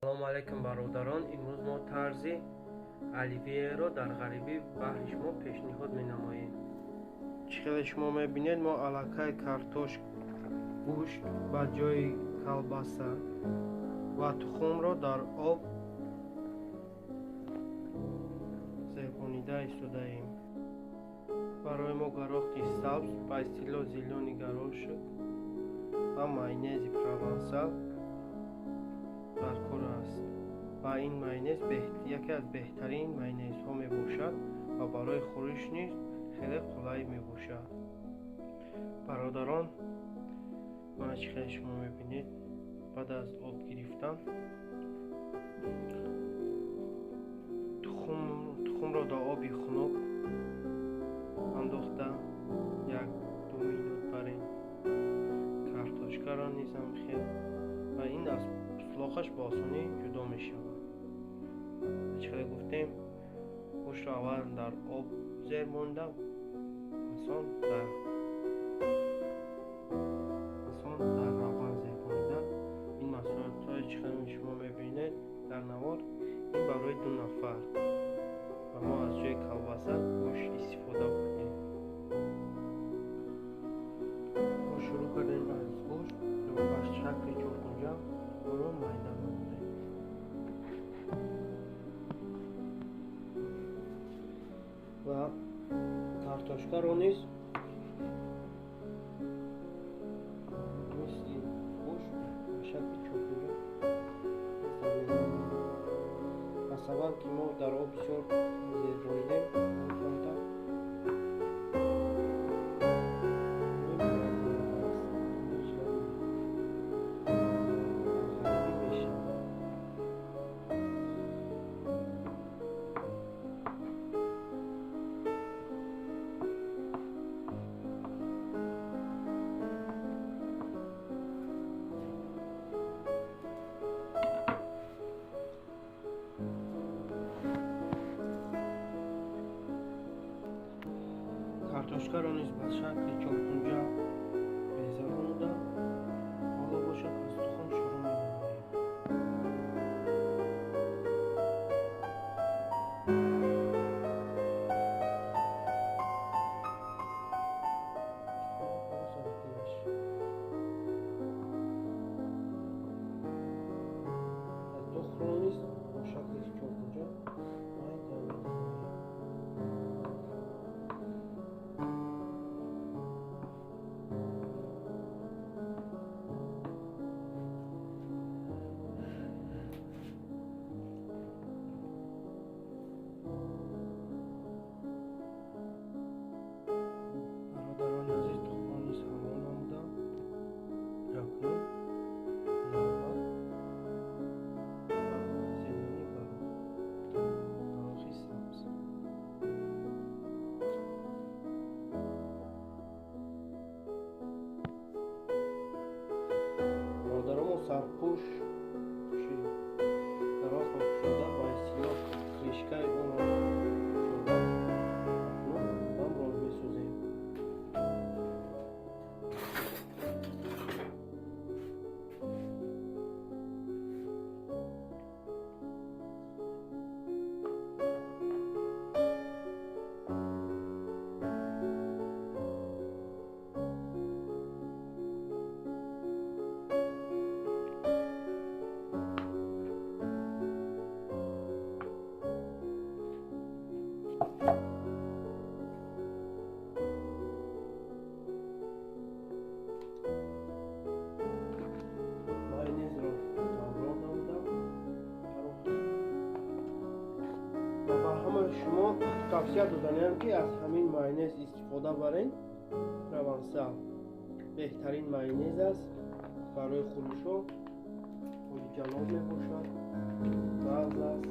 Салому алайкум бародарон, имрӯз мо тарзи оливьеро дар ғарибӣ баҳри шумо пешниҳод менамоем. Чӣ хеле шумо мебинед, мо аллакай картошк, гӯшт ба ҷои колбаса ва тухмро дар об зербонида истодаем. Барои мо горохи сабз, ба истилоҳ зелёный горошек ва майонези провансал дар кор аст. Ва ин майонез яке аз беҳтарин майонезҳо мебошад ва барои хӯриш низ хеле қулай мебошад. Бародарон, мана чӣ хеле шумо мебинед, баъд аз об гирифтан тухмро дар оби хунук андохта 1-2 минут барем. Картошкаро низ ҳам хел ва ин аз пуслоқаш ба осонӣ ҷудо мешавад. Чӣ хеле гуфтем, гӯштро аввал дар об зер монда, пасон дар равған зер монида. Ин маҳсулотҳое чӣ хеле шумо мебинед дар навор, ин барои 2 нафар ва мо аз ҷои колбаса гӯшт истифода бурдем. Мо шурӯъ кардем аз гӯшт ба шакли чоркунҷа онро майда намудем. Ва картошкаро низ мисли гӯшт ба шакли чоркунҷа менамоем. Ба сабаб ки мо дар об бисёр зер боридем, камтар картошкаро низ ба шакли чоркунҷа реза намуда, ҳоло бошад аз тухм шурӯъ менамоем. Аз тухмро низ ба шакли чоркунҷа майда менамоем. Бародарони азиз, тухмро низ ҳамроҳ намудам. Акнун навбат ба зелёный горохи сабз. Бародарон, мо сарпӯш горохро кушода ба истилоҳ кришкаи онро кушода акнун ҳамроҳ месозем. Майонезро ҳамроҳ намудам ва ба ҳамаи шумо тавсия доданиам, ки аз ҳамин майонез истифода баред. Провансал беҳтарин майонез аст барои хӯришҳо, олиҷаноб мебошад, нағз аст.